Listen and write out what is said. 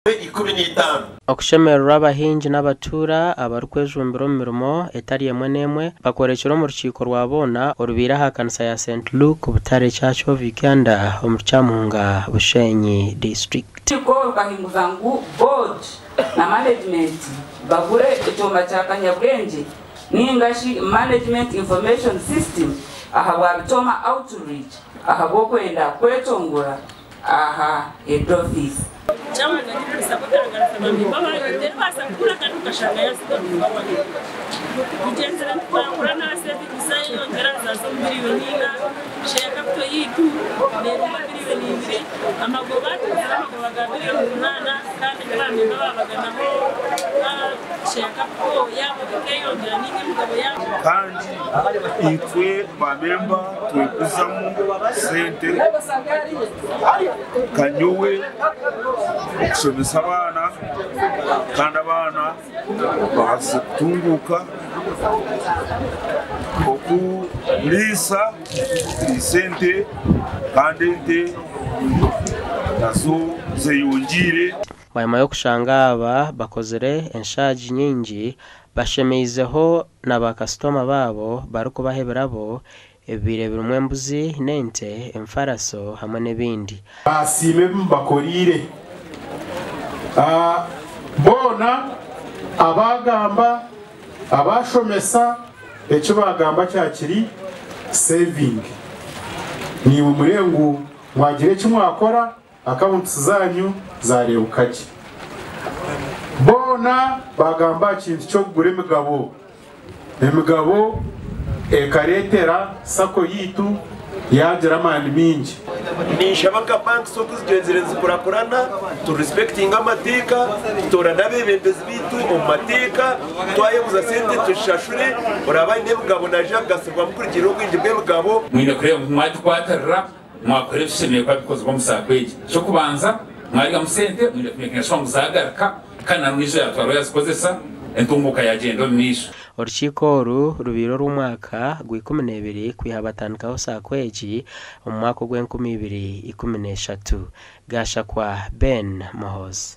15. Okushemererwa abahingi n'abatuura abarikwejumbira omu mirimo etari emwe n'emwe bakworekire omu rukiiko rwa boona orubaire aha kanisa ya St Luke Butare Church of Uganda omuri Kyamuhunga, Bushenyi District. Orukiiko rukahinguza ngu board na management bagure ekyoma kya kanyabwengye ninga shi Management Information System ahabwa Bitoma Outreach ahabw'okwenda kwetongora aha head office. Kandi itwe ba memba twekuzamu sente nka nyowe okushomesa abaana kandi abaana babaasize kutunguuka, okuriisa turiisa ente kandi ente nazo zeyongyeire. Bwanyima y'okushanga aba bakozire enshaagi nyingi, bashemeizeho na baakasitoma baabo barikubaha ebirabo ebibaire birimu embuzi n'ente, enfaraso hamwe n'ebindi. Baasiima ebi mubakoreire. Boona abaagamba, abaashomesa, eki baagamba kya kiri saving. Naimwe mureebe ngu mwagira eki mwakora, accounts zaanyu zaareebeka gye. Boona baagamba aha kintu ky'okugura emigabo. Emigabo ekareetera sacco yaitu yaagira amaani maingi. Ninshaba nka banks oku zigyenzire nizikurakurana tu respectinge amateeka, tutoorane abeebembezi baitu omu mateeka, twayeguza sente tuzishashure, oraabe aine emigabo naija kugasirwamu kurugiirira obwingi bw'emigabo. Mwine kureeba ngu mwagikwatirira, mwakora ebishemereire kuba bikozirwe omu saako egi. Eky'okubanza, mwaryamu sente, mwine kumekinga shuwa ngu zaagaruka kandi na n'ondiijo yaatwara yaazikozesa, entunguuka yaagyenda omu maisho. Orukiiko oru rubaire orw'omwaka gw'ikumi n'ebiri kwiha batandikaho saako egi omu mwaka ogw'enkumi ibiri ikumi n'eshatu. Gashakwa Ben Muhoozi.